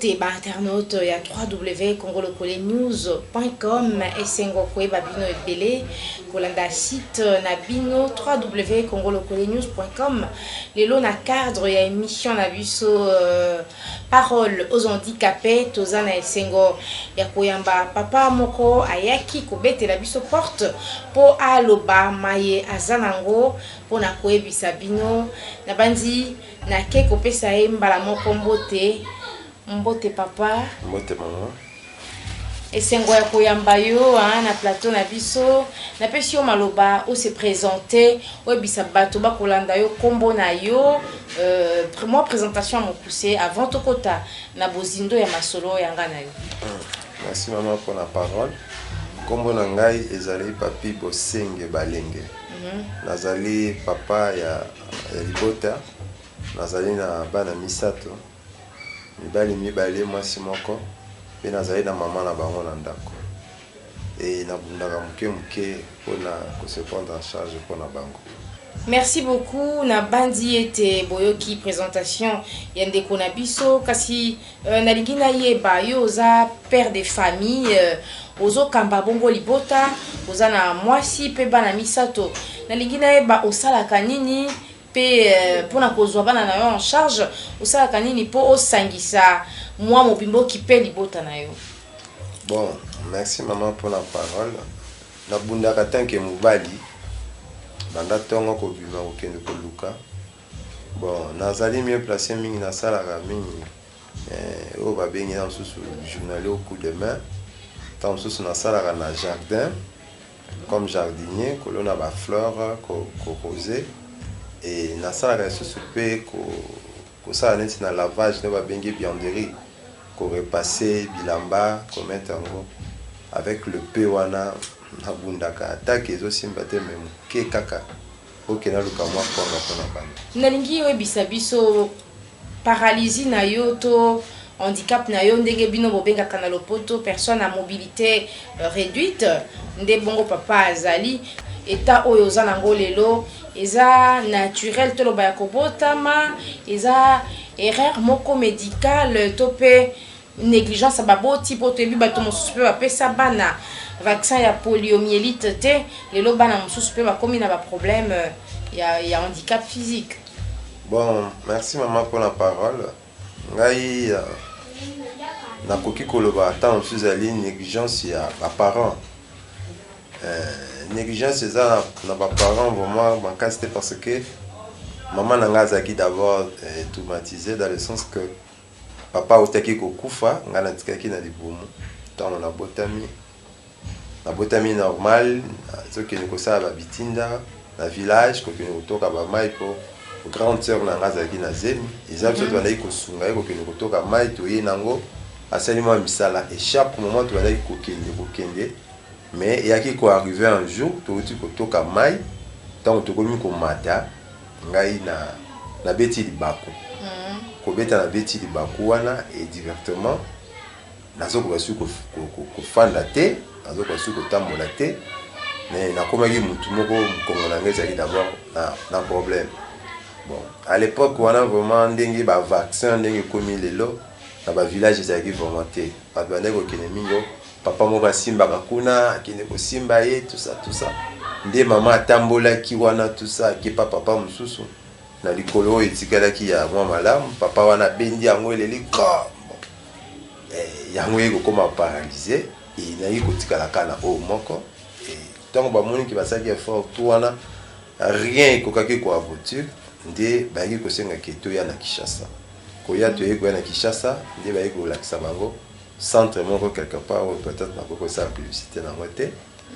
Mbote ba internautes ya www.congolokolenews.com. Esengo koyeba bino ebele kolanda site na bino www.congolokolenews.com. Lelo na cadre ya émission na biso Parole aux handicapés, toza na esengo ya koyamba papa moko ayaki kobetela biso porte mpo aloba maye aza nango mpo na koyebisa bino. Nabandi nake kopesa ye mbala moko mbote. Mbote papa. Mbote mama. Esengo ya koyamba yo na plateau na biso. Napesi yo maloba ose présenter, oyebisa bato bakolanda yo nkombo na yo, mwa présentation ya mokuse avant tokota na bozindo ya masolo ya nga na yo. Merci mama mpona parole. Nkombo na ngai ezali Papi Bosenge Balenge. Nazali papa ya libota. Nazali na bana misato, mibali mibale, mwasi moko, mpe nazali na mama na bango na ndako. E nabundaka moke moke mpona kose prendre en charge mpona bango. Merci beaucoup. Nabandi ete boyoki présentation ya ndeko na biso. Kasi nalingi nayeba, yo oza père de famille, ozokamba bongo libota, oza na mwasi mpe bana misato. Nalingi nayeba osalaka nini mpe mpona kozwa bana na yo en charge, osalaka nini mpo osangisa mwa mobimba, okipe libota na yo? Bon, merci mama mpona parole. Nabundaka tant que mobali banda ntongo kobima kokende koluka. Bon, nazali mieux placé mingi, nasalaka mingi oyo babengi na mosusu journalier au coup de main. Ntango mosusu nasalaka na jardin comme jardinier, kolona bafleur, korose. E nasalaka lisusu mpe kosala neti na lavage nde babengi buanderie, korepasser bilamba, komettre yango. Avec le peu wana nabundaka, atake ezosimba te, mais moke kaka oke naluka mwa kwanga mpona bana. Nalingi oyebisa biso paralysie na yo to handicap na yo, ndenge bino bobengaka na lopoto personne à mobilité réduite. Nde bongo papa azali, état oyo oza nango lelo eza naturel, toloba ya kobotama, eza erreur moko médicale to mpe négligence ya baboti? Mpo toyebi bato mosusu mpe bapesa bana vaccin ya poliomyélite te, lelo bana mosusu mpe bakomi na baproblème ya handicap physique. Bon, merci mama mpona parole. Ngai nakoki koloba ntango mosusu ezali négligence ya baparent. Négligence eza na baparent vraiment makasi te, parce que mama na ngai azalaki d'abord traumatisé, dans le sens que papa autaki kokufa, ngai natikaki na libumu. Ntango nabotami, nabotami normal, nazokende kosala babitinda na village, kokende kotoka bamai, mpo grande sœur na ngai azalaki na zemi. Eza biso tobandaki kosunga ye kokende kotoka mai, toye nango, asali mwa misala. Et chaque moment tobandaki kokende kokende, mais eyaki koarriver un jour, touti kotoka mai, ntango tokomi komata, ngai na nabeti libaku. Kobeta, nabeti libaku wana et directement nazokoka su kofanda te, nazokoka su kotambola te. Mais nakomaki mutu moko, mokongo na ngai ezalaki d'abord na problème. Bon, à l'époque wana vraiment, ndenge bavaccin ndenge ekomi lelo na bavillage ezalaki vraiment te. Bato bandaki kokende mingi, papa moko asimbaka kuna, akende kosimba ye, tout ça, tout ça. Nde mama atambolaki wana, tout ça, akepa papa mosusu na likolo oyo etikalaki ya mwa malamu. Papa wana abendi yango, eleli ko. Bon, yango ye kokóma paralysé e nayaki kotikala kaka na oyo moko. Ntango bamoniki basalaki effort tout wana, rien ekokaki koaboutir. Nde bayaki kosengaki toya na Kinshasa. Koya, toyei koya na Kinshasa, nde bayaki kolakisa bango centre moko quelque part oyo peut-être nakoki kosala publicité nango te.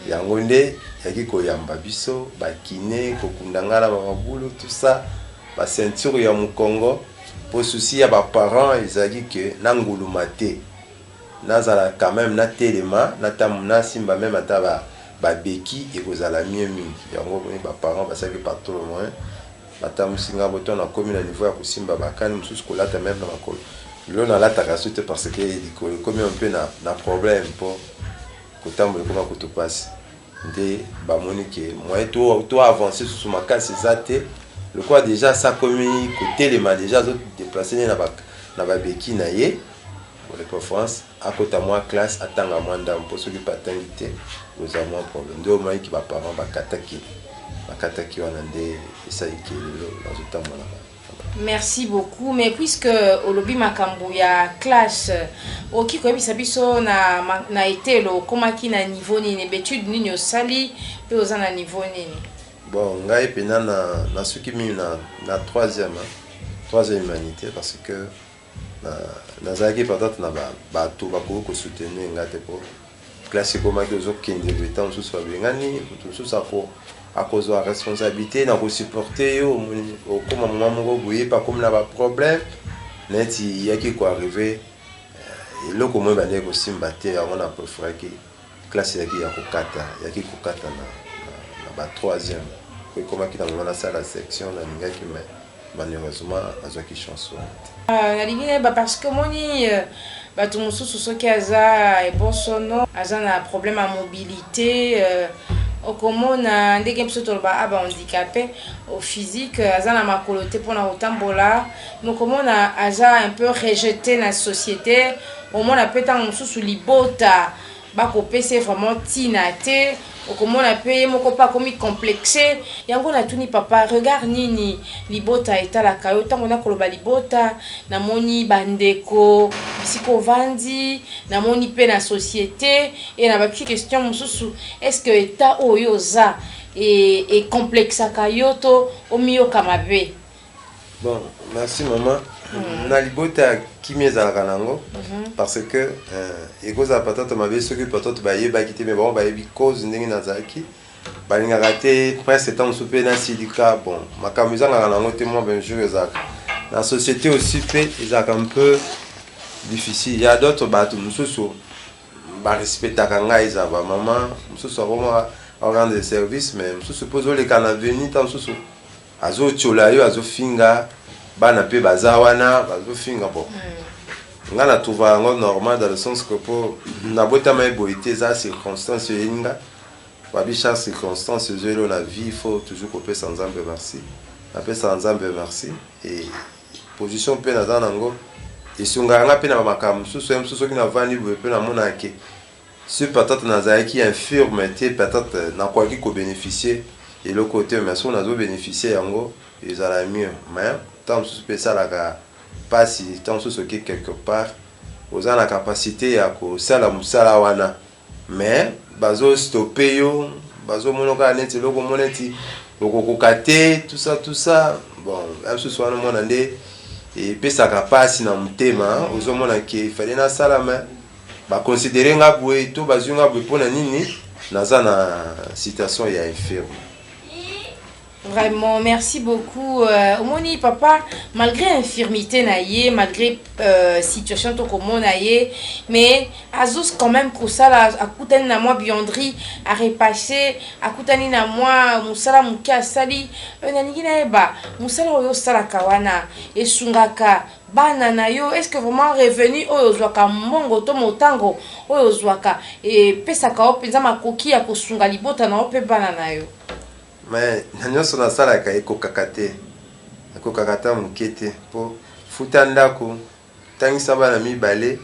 Yango nde yaki koyamba biso, bakine kokunda ngai na bamabulu, tout ça, baceinture ya mokongo, mpo souci ya baparent ezalaki ke nanguluma te, nazala quand même natelema, nasimba même ata babeki, ekozala mieux mingi. Yango baparent basalaki par tout le moyen, batambusi ngai boto nakomi na niveau ya kosimba bakani mosusu, kolata même na makolo. Lelo nalataka su te, parce que likolo ekomi un peu na problème, mpo kotambola ekoma kutu mpasi. Nde bamoni ke moyen to avance susu makasi eza te, lokola déjà sa akomi kotelema, déjà azodéplacer nde na babeki na ye. De préférence akota mwa classe, atanga mwa ndambo, mpo soki mpe atangi te, ozwa mwa problème. Nde omonaki baparent bakataki wana, nde esaliki lelo nazotambola. Merci beaucoup. Mais puisque olobi makambo ya classe, okoki koyebisa biso na etelo okomaki na niveau nini, baétude nini osali, mpe oza na niveau nini? Bon, ngai mpena nasuki mingi na troisième, hein, troisième humanité, parce que nazalaki peut-être na bato bakoki kosoutenir nga te, mpo classe ekomaki ozokende boye, ntango mosusu babengani moto mosusu akozwa responsabilité na kosupporte yo. Omoni, okóma moma moko boye mpe akomi na baproblème neti eyaki koarrive, eloko moi ebandaki kosimba te. Yango na préféraki classe eyaki ya kokata, eyaki kokata na ba troisième, po ekomaki na moma nasala section, nalingaki, mais malheureusement nazwaki chance wana te. Ah, nalingi nayeba parce que omoni, bato mosusu soki aza ebosono, aza na problème ya mobilité, okomona ndenge biso toloba a bahandicapé au physique, aza na makolo te mpona kotambola, mais okomona aza un peu rejeté na société. Omona mpe ntango mosusu libota bakopesa ye vraiment ntina te. Okomona mpe ye moko mpe akomi complexe. Yango natuni papa, regard nini libota etalaka yo? Ntango nakoloba libota, namoni bandeko bisika ovandi, namoni mpe na société e na baki question mosusu: est ce que état oyo oza ecomplexaka yo to omiyoka mabe? Bon, merci mama. Na libota, kimia ezalaka nango, parce que ekozala peut-être mabe soki peut-être bayebaki te, mais bango bayebi cause ndenge nazalaki. Balingaka te presque ntango mosusu mpe nasilika. Bon, makambo ezangaka nango te, mwa benjour ezalaka na société aussi mpe ezalaka un peu difficile. Ya d'autres bato mosusu barespectaka ngai, ezala bamama mosusu akoma arendre service, mais mosusu mpo ozoleka na veni, ntango mosusu azotiola yo, azofinga bana mpe baza wana, bazofinga. Bon, nga na trouva yango normal, dans le sens que mpo nabotama eboye te, eza circonstance oyeli nga. Babi chaque circonstance ezoyeli na vie, il faut toujours kopesa Nzambe merci. Napesaka Nzambe merci et position mpe naza nango esungaka nga mpe na bamakambo mosusu. Ye mosusu soki navandi boye mpe namonaka ke si peut-être nazalaki infirme te, peut-être nakoki kobénéficie eloko te, mais soki nazobénéficie yango, ezala mieux. Mais ntango mosusu mpe esalaka mpasi. Ntango mosusu oke quelque part, oza na capacité ya kosala mosala wana, mais bazostope yo, bazomona kaka neti eloko mo neti okokoka te, tout ça, tout ça. Bon, ya mosusu wana omona nde epesaka mpasi na motema. Ozomona ke ifale nasala, mais baconsidere nga boye to bazwi nga boye mpona nini, naza na situation ya infirme. Vraiment, merci beaucoup. Omoni papa, malgré infirmité na ye, malgré situation tokomona ye, mais azos quand même kosala. Akutani na mwa buanderie, arepasse, akutani na mwa mosala moke asali. Nalingi nayeba, mosala oyo osalaka wana esungaka bana na yo? Est ce que vraiment revenu oyo ozwaka, mbongo to motango oyo ozwaka, epesaka yo mpenza makoki ya kosunga libota na yo mpe bana na yo? Mais na nyonso nasalaka, ekokaka te, ekokaka ata moke te, mpo futa ndako, tangisa bana mibale,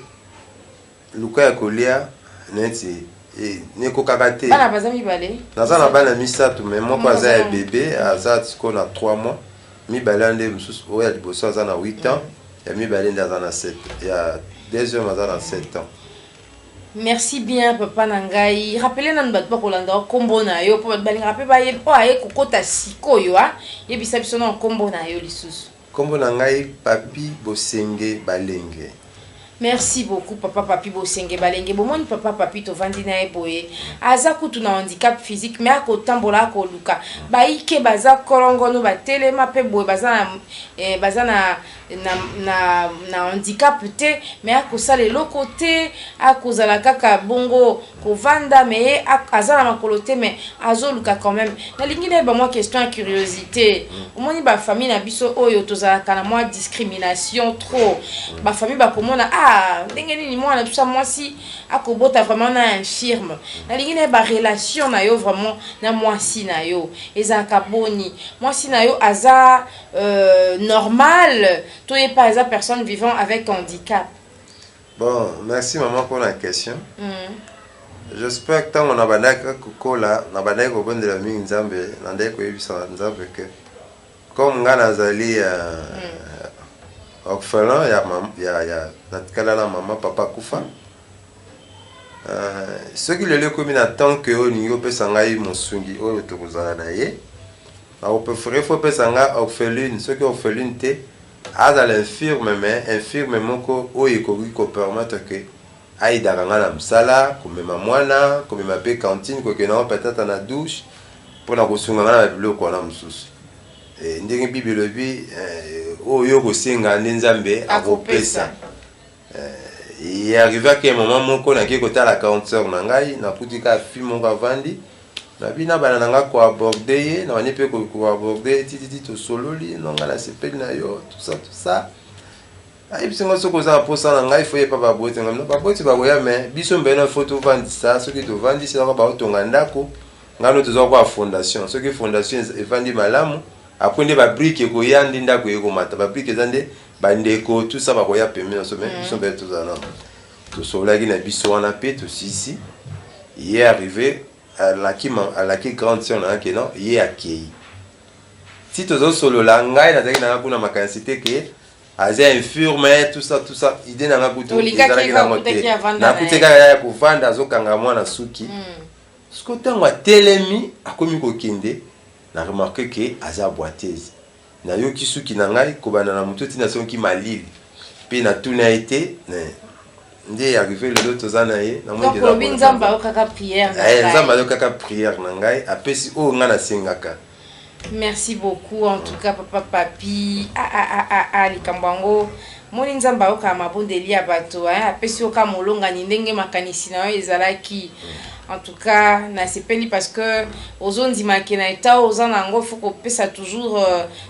luka ya kolia, neti nekokaka te. Bana baza mibale? Naza na bana misato, mais moko aza ya bebe, aza sikoyo na 3 mois. Mibale nde mosusu, oyo ya liboso aza na 8 ans, ya mibale nde aza na 7, ya deuxième aza na 7 ans. Merci bien, papa na ngai. Rappele nanu bato bakolanda nkombo na yo, mpo bato balingaka mpe bayeba oyo aye kokota sikoyo. A yebisa biso na nkombo na yo lisusu. Nkombo na ngai Papi Bosenge Balenge. Merci beaucoup, papa Papi Bosenge Balenge. Bomoni papa Papi, tovandi na ye boye, aza kutu na handicap physique, mais akotambola, akoluka. Bayike baza kolongono, batelema mpe boye, baza na handicap te, mais akosala eloko te, akozala kaka bongo kovanda, mais ye aza na makolo te, mais azoluka quand même. Nalingi nayeba mwa question ya curiosité. Omoni bafamille na biso oyo tozalaka na mwa discrimination trop, bafamille bakomona: ah, ndenge nini mwana biso ya mwasi akobota vraiment na infirme? Nalingi nayeba relation na yo vraiment na mwasi na yo ezalaka boni? Mwasi na yo aza normal to ye mpe aza personne vivant avec handicap? Bon, merci maman pour la question. J'espère que ntango nabandaki kokola, nabandaki kobondela mingi Nzambe, nandaki koyebisa Nzambe ke comme nga nazali orphelin ya natikala na mama, papa akufa, soki lelo ekomi na temps ke oyo olingi opesa ngai mosungi oyo tokozala na ye, nakopréférer faut opesa nga orpheline. Soki orpheline te, azala infirme, mais infirme moko oyo ekoki kopermettre ke ayidaka nga na mosala, komema mwana, komema mpe cantine, kokende yango peut-être na douche, mpona kosunga nga na babiloko wana mosusu. Ndenge Bible elobi, oyo kosenga nde Nzambe akopesa. Arrivaki moment moko, nakei kotala grande sœur na ngai, nakuti kaka fille moko avandi na bina bana na nga, koaborder ye, na bandi mpe koaborder ye tititi, tosololi no, ngai nasepeli na yo, tout ça, tout ça. Ayebisi nga: soki oza na mposa na ngai, faut yepa baboti ngai. No, baboti bakoya, mais biso mbene faut tovandisa. Soki tovandisi nako, baotonga ndako, ngai no tozwa kwa fondation. Soki fondation evandi malamu, après nde babriques ekoya, nde ndako ekomata. Babriques eza nde bandeko, tout ça, bakoya pembeni na so, mais biso mpe tozala nano. Tosololaki na biso wana mpe tosisi. Ye arrivé, alaki grande sœur na nga ke non, ye akei. Ti tozosolola, ngai nazalaki nanga kuna makanisi te ke aza infirme, tout ça, tout ça. Idée nanga kutu ezalaki nango te. Nakuti kaka ya kovanda, azokanga mwana suki. Siko ntango atelemi, akomi kokende, na remarquer ke aza boiteuse. Nayoki suki na ngai kobanda na motu ntina soki malili, mpe natuna ye te. Nde arrivé lelo toza na ye. Nzambe ayokaka prière. Nzambe ayokaka prière na ngai, apesi oyo ngai nasengaka. Merci beaucoup en tout cas, papa Papi. Ah, ah, ah, ah, ah, likambo yango moni, Nzambe ayokaka mabondeli ya bato, apesi yo ka molongani ndenge makanisi na yo ezalaki. En tout cas nasepeli parce que ozondimaki na eta oyo oza na yango. Faut kopesa toujours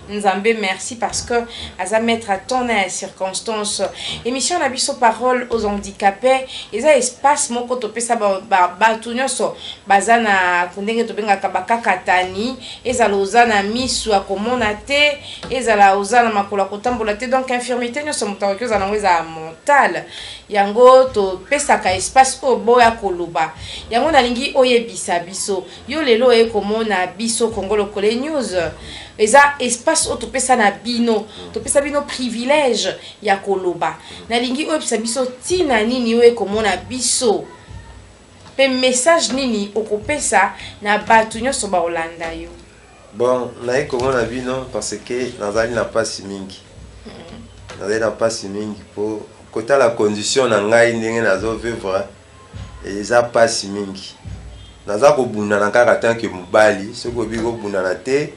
Nzambe merci parce que aza maître à temps na ya circonstance. Émission na biso Parole aux handicapés eza espace moko topesa bato nyonso baza na ndenge tobengaka bakakatani, ezala oza na miso ya komona te, ezala oza na makolo ya kotambola te, donc infirmité nyonso moto akoki ozala nango, ezala mentale. Yango topesaka espace oyo boya koloba yango. Nalingi oyebisa biso, yo lelo oye komona biso Congo Lokole News, eza espace oyo topesa na bino, topesa bino privilège ya koloba. Nalingi oyebisa biso ntina nini oye komona biso, mpe message nini okopesa na bato nyonso baolanda yo. Bon, naye komona bino parce que nazali na mpasi mingi. Nazali na mpasi mingi mpo kotala condition na ngai ndenge nazovivre, eza mpasi mingi. Naza kobundana kaka tant que mobali. Soki obi kobundana te,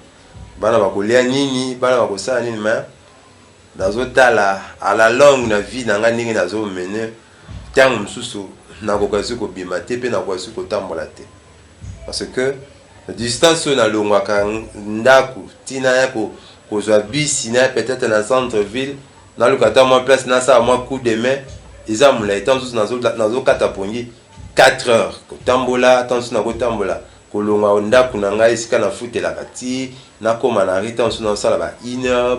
bana bakolia nini? Bana bakosala nini? Mais nazotala à la longue na vie na ngai ndenge nazomene, ntango mosusu nakoka esi kobima te, mpe nakoka esi kotambola te, parce que distance oyo nalongwaka ndako ntina ya kozwa bisi na peut-être na centre ville, naluka ata mwa place, nasala mwa coup de main, eza molai. Ntango mosusu nazokata pongi 4 heures kotambola. Ntango mosusu nakotambola kolongwa ndako na ngai esika nafutelaka ti nakóma na ri, ntango mosusu nazosala ba 1 heure,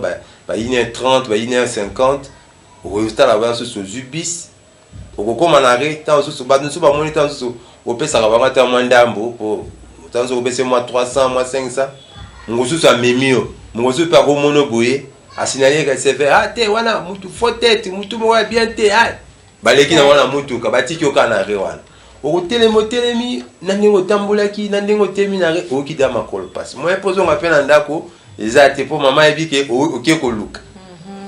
ba 1 heure 30, ba 1 heure 50. Okotala bana mosusu, ozwi bus, okokóma na ri, ntango mosusu bato mosusu bamoni, ntango mosusu opesaka bango ata mwa ndambo, po ntango mosusu opesi mwa 300, mwa 500, mosusu amemi yo. Mosusu mpe akomona boye, asignaler CV: ah te, wana mutu faux tête, mutu moko ya bien te. Ah, baleki na wana mutuka, batiki yo kaka na re wana. Okotelema, otelemi na ndenge otambolaki, na ndenge otelemi na re, oyoki da makolo mpasi. Moyen mpo ozonga mpe na ndako eza te, mpo mama ayebi ke oke koluka.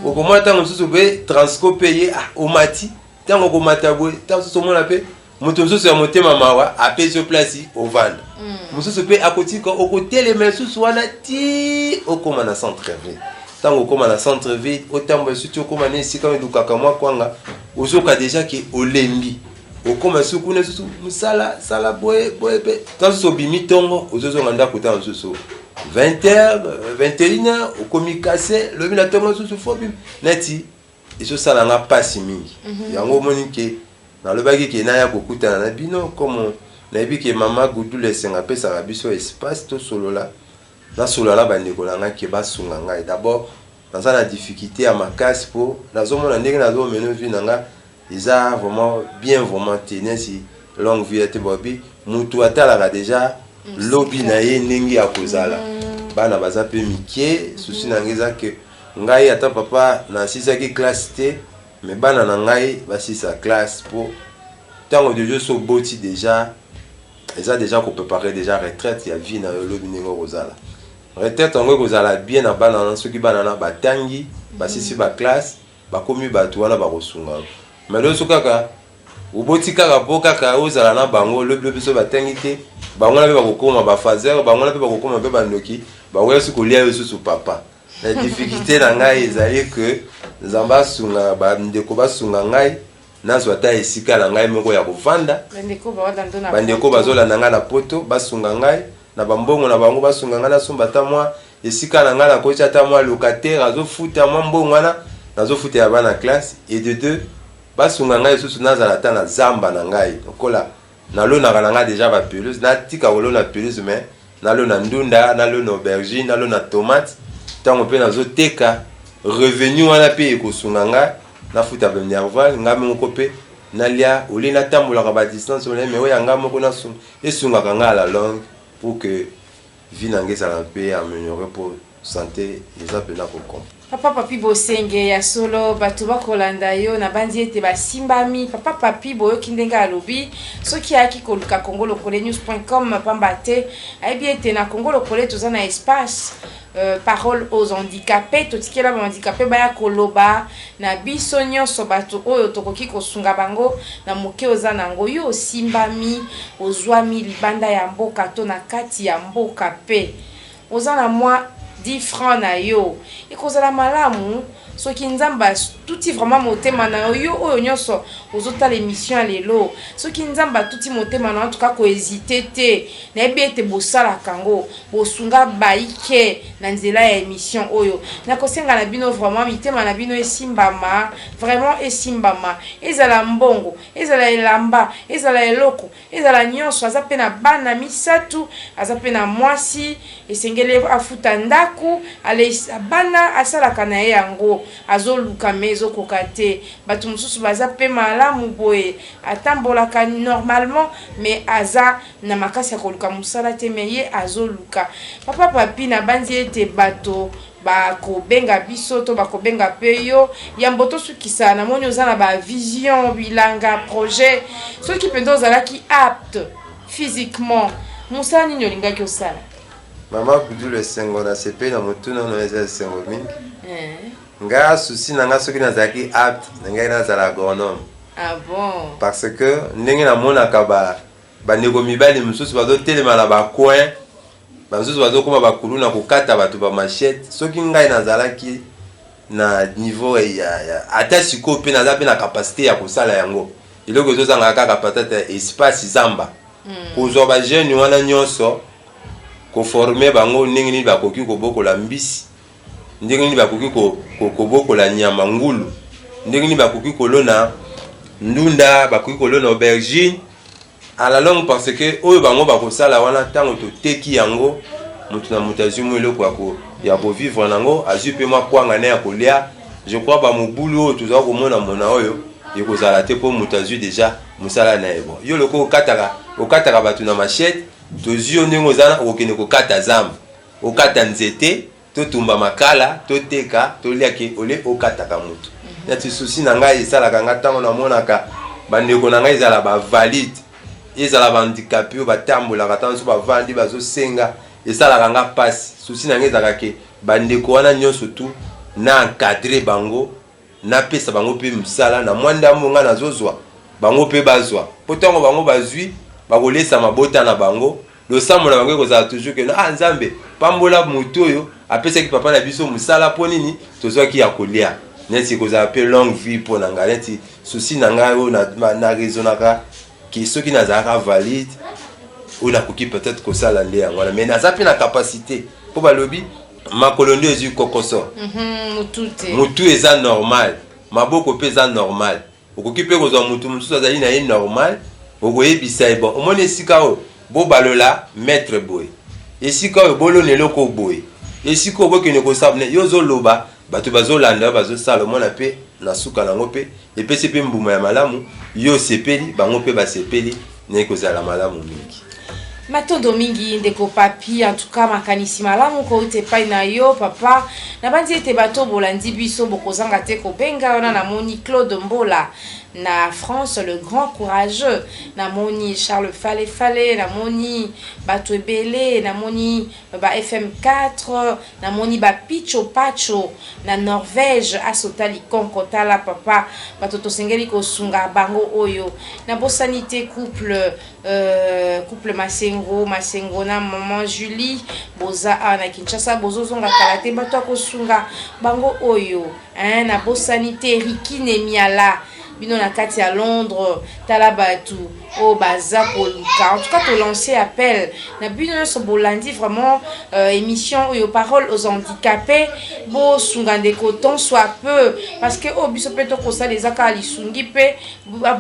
Okomona ntango mosusu mpe transco mpe ye, ah, omati. Ntango okomata boye, ntango mosusu omona mpe moto mosusu ya motema mawa apesi yo place ovanda. Mosusu mpe akotika, okotelema lisusu wana ti okóma na centre ville. Ntango okóma na centre ville, otambola suti, okóma na esika elukaka mwa kwanga, ozoka déjà ke olembi. Okóma lisusu kuna, lisusu mosala, sala boye boye. Mpe ntango mosusu obimi ntongo, ozozonga ndako ntango mosusu 20 heures, 21 heures, okomi kase. Lobi na ntongo mosusu faut bimi neti ezosala nga mpasi mingi. Yango omoni ke nalobaki ke naya kokutana na bino, comme nayebi ke mama Gudule Esenga apesaka biso espace tosolola. Nasolola na bandeko na ngai ke basunga ngai. D'abord naza na difficulté ya makasi mpo nazomona ndenge nazomene vie na nga. Eza vraiment bien vraiment te, neti longue vie te. Babi mutu atalaka déjà lobi na ye ndenge ya kozala. Bana baza mpe mike. Souci na ngai eza ke ngai ata papa nasisaki classe te, mais bana na ngai basisa classe, mpo ntango deja so oboti, déjà eza déjà kopréparer déjà retraite ya vie na yo. Lobi ndenge okozala retraite, yango ekozala bien na bana wana. Soki bana wana batangi, basisi baclasse, bakomi bato wana, bakosunga. Mais loso kaka oboti kaka mpo kaka ozala na bango, lobi lobi so batangi te, bango wana mpe bakokóma bafaser, bango wana mpe bakokóma mpe bandoki, bakoya su kolia yo susu papa. Na difficulté na ngai ezali ke Nzambe asunga, bandeko basunga ngai, nazwa ata esika na ngai moko ya kovanda. Bandeko baolanda na Bandeko poto. Bazolanda ngai na poto, basunga ngai na bambongo na bango, basunga ngai nasomba ata mwa esika na ngai, nakoti ata mwa locataire azofuta mwa mbongo wana, nazofutela bana classe. Et de deux, basunga ngai lisusu nazala ata na zamba na ngai, lokola nalonaka na ngai déjà bapelouse. Natika kolona pelouse, mais nalona ndunda, nalona aubergine, nalona tomate. Ntango mpe nazoteka, revenu wana mpe ekosunga ngai nafuta baminerval ngai moko, mpe nalia olie, natambolaka badistance ole. Mais oyo ya ngai moko esungaka ngai à la longue pour que vie na ngai ezala mpe amélioré, mpo santé eza mpena kokompa. Papa Papi Bosenge, ya solo, bato bakolanda yo na bandi ete basimbami. Papa Papi, boyoki ndenge alobi, soki ayaki koluka Congo Lokole news.com pamba te, ayebi ete na Congo Lokole toza na espace parole aux handicapés. Totikela bahandicapé baya koloba na biso nyonso, bato oyo tokoki kosunga bango na moke oza nango. Yo osimbami, ozwami libanda ya mboka to na kati ya mboka, mpe oza na mwa 10 francs na yo, ekozala malamu soki Nzambe atuti vraiment motema na yo. Yo oyo nyonso ozotala émission ya lelo, soki Nzambe atuti motema na yo, tuka kohésiter te. Nayebi ete bosalaka yango, bosunga baike na nzela ya émission oyo. Nakosenga na bino vraiment, mitema na bino esimbama, vraiment esimbama. Ezala mbongo, ezala elamba, ezala eloko, ezala nyonso. Aza mpe na bana misato, aza mpe na mwasi, esengeli afuta ndako, aleisa bana, asalaka na ye yango, azoluka me ezokoka te. Bato mosusu baza mpe malamu boye, atambolaka normalement, mais aza na makasi ya koluka mosala te, mais ye azoluka. Papa Papi, nabandi ete bato bakobenga biso to bakobenga mpe yo. Yambo tosukisa, namoni oza na bavision, bilanga, projet. Soki mpenza ozalaki apte physiquement, mosala nini olingaki osala? Mama Budulu, esengo, nasepeli na motuna ono, eza esengo mingi. Nga souci na nga, soki nazalaki apte, na ngai nazala agronome. Ah bon? Parce que ndenge namonaka bandeko mibali mosusu bazotelema na bacoin, basusu bazokóma bakulu na kokata bato bamachete, soki ngai nazalaki na niveau ya ata sikoyo, mpe naza mpe na capacité ya kosala yango. Eloko ezozanga kaka peut-être espace, zamba. Kozwa bajeune wana nyonso, koformer bango ndenge nini bakoki kobokola mbisi, ndenge nini bakoki kobokola nyama ngulu, ndenge nini bakoki kolona ndunda, bakoki kolona aubergine, à la longue, parce que oyo bango bakosala wana, ntango toteki yango, moto na moto azwi mwa eloko ya kovivre nango, azwi mpe mwa kwanga na ya kolia. Je crois bamobulu oyo tozala komona mona oyo ekozala te, mpo moto azwi déjà mosala na ye. Bon, yo loko okataka bato na machete, tozwi yo ndenge oza, okokende kokata zamba, okata nzete, totumba makala, toteka, toliaki, ole okataka motu. Neti souci na ngai esalaka ngai ntango namonaka bandeko na ngai, ezala bavalide, ezala bahandicapé oyo batambolaka, ntango so bavandi bazosenga, esalaka nga mpasi. Souci na ngai ezalaka ke bandeko wana nyonso tu na encadrer bango, napesa bango mpe mosala na mwa ndambo ngai nazozwa, bango mpe bazwa, mpo ntango bango bazwi, bakolesa mabota na bango. Losambo na bango ekozala toujours ke: "Ah Nzambe, pambola motu oyo apesaki papa na biso mosala, mpo nini tozwaki ya kolia." Neti ekozala mpe longue vie mpo na ngai. Neti souci na ngai oyo na raisonnaka ke soki nazalaka valide, oyo nakoki peut-être kosala nde yango wana. Mais naza mpe na capacité, mpo balobi makolo nde ezwi kokoso. Mutu te. Mutu eza normal, maboko mpe eza normal. Okoki mpe kozwa motu mosusu azali na ye normal, okoyebisa ye: "Bon, omoni esika oyo, bobalola maître boye, esika oyo bolona eloko boye, esika oyo bokende kosala." Yo ozoloba, Bato bazolanda yo bazosala, omona mpe na suka na yango mpe epesi mpe mbuma ya malamu, yo osepeli, bango mpe basepeli, na ekozala malamu mingi. Matondo mingi ndeko Papy, en tout cas makanisi malamu kowuta epai na yo papa. Nabanzi ete bato oyo bolandi biso bokozanga te kobenga wana. Namoni Claude Mbola na France, le grand courageux, namoni Charles Fale Fale, namoni bato ebele, namoni ba FM4, namoni ba Picho Pacho na Norvège, asota likonko. Tala papa, bato tosengeli kosunga bango oyo. Nabosani te couple couple Masengo, Masengo na maman Julie, boza awa na Kinshasa, bozozonga kala te, bato ya kosunga bango oyo, hein. Nabosani te Ricky Nemiala, bino na kati ya Londres. Tala bato oyo baza koluka. En tout cas tolancer appel na bino nyonso bolandi vraiment émission oyo, Parole aux handicapés. Bosunga ndeko tant soit peu, parce que oyo biso mpe tokosala eza kaka lisungi mpe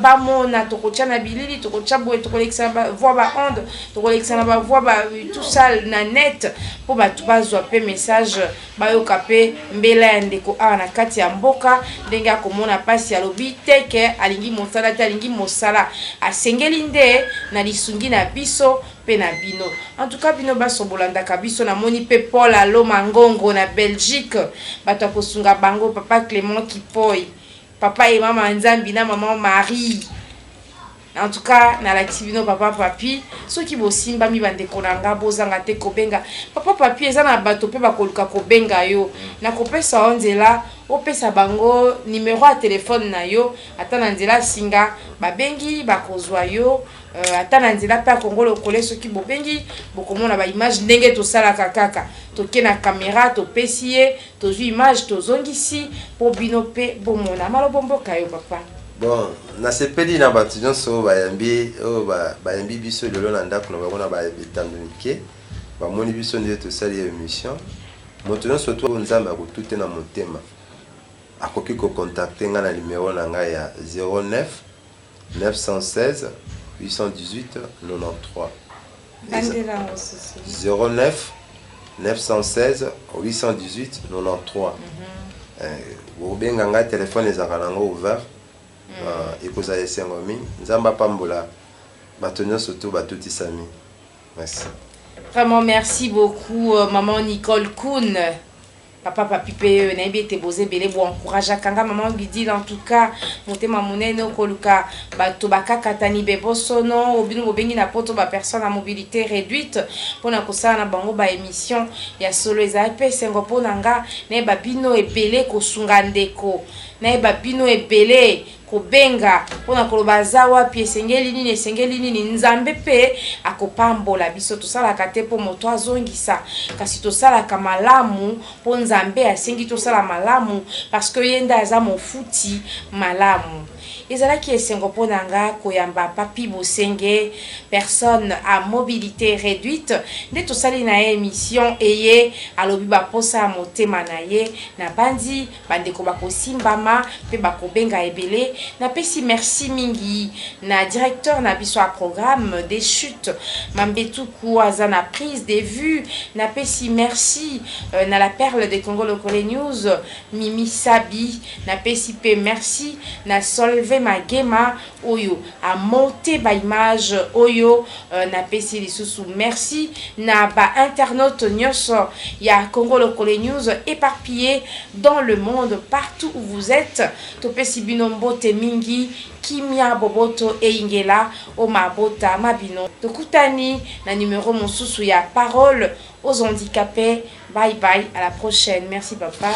bamona. Tokotia na bilili, tokotia boye, tokolekisa na bavoix, baonde, tokolekisa na bavoix ba tout ça na net, mpo bato bazwa mpe message, bayoka mpe mbela ya ndeko awa na kati ya mboka, ndenge akomona mpasi. Alobi te ke alingi mosala te, alingi mosala, asengeli nde na lisungi na biso mpe na bino. En tout cas bino baso bolandaka biso, namoni mpe Paul Aloma Ngongo na Belgique, bato ya kosunga bango, papa Clément Kipoy, papa e mama Nzambi na mama Marie. En tout cas nalakisi bino papa Papi. Soki bosimbami, bandeko na nga, bozanga te kobenga papa Papi. Eza na bato mpe bakoluka kobenga yo, nakopesa yo nzela opesa bango numero ya telefone na yo. Ata na nzela singa babengi, bakozwa yo. Ata na nzela mpe ya Kongo Lokole, soki bobengi, bokomona baimage ndenge tosalaka kaka. Toke na kamera, topesi ye, tozwi image, tozongisi mpo bino mpe bomona. Malobo mboka yo, papa. Bon, nasepeli na bato nyonso oyo bayambi, oyo bayambi biso lelo na ndako na bango na baetando mike, bamoni biso nde tosali émission. Moto nyonso to Nzambe akotute na motema akoki kocontacter ngai na numero na ngai ya 09 916 818 93. Bandela mosusu. 09 916 818 93. Bobenga ngai, telefone ezalaka nango ouvert. Ekozala esengo mingi. Nzambe apambola bato nyonso to batutisami. Merci. Vraiment merci beaucoup, maman Nicole Kuhn, papa Papi mpe nayebi ete boza ebele boencourageaka nga, mama Gidile. En tout cas motema monene okoluka bato bakakatani bebosono oyo bino bobengi na poto bapersone à mobilité réduite, mpona kosala na bango baémission ya solo. Ezali mpe esengo mpo na nga nayeba bino ebele kosunga ndeko, nayeba bino ebele kobenga mpona koloba aza wapi, esengeli nini, esengeli nini. Nzambe mpe akopambola biso. Tosalaka te mpo moto azongisa, kasi tosalaka malamu mpo Nzambe asengi tosala malamu, parce que ye nde aza mofuti malamu. Ezalaki esengo mpo na nga koyamba Papi Bosenge, personne à mobilité réduite, nde tosali na ye émission eye alobi baposa ya motema na ye. Nabandi bandeko bakosimbama mpe bakobenga ebele. Napesi merci mingi na directeur na biso ya programme des chutes, Mambetuku, aza na prise de vue. Napesi merci na la perle de Congo Lokole News, Mimi Sabi. Napesi mpe merci na Solve Magema oyo amonte baimage oyo. Napesi lisusu merci na bainternaute nyonso ya Congo Lokole News éparpillé dans le monde, partout où vous êtes. Topesi bino mbote mingi, kimia, boboto eyingela o mabota mabino. Tokutani na numero mosusu ya Parole aux handicapés. Bye bye, à la prochaine. Merci papa.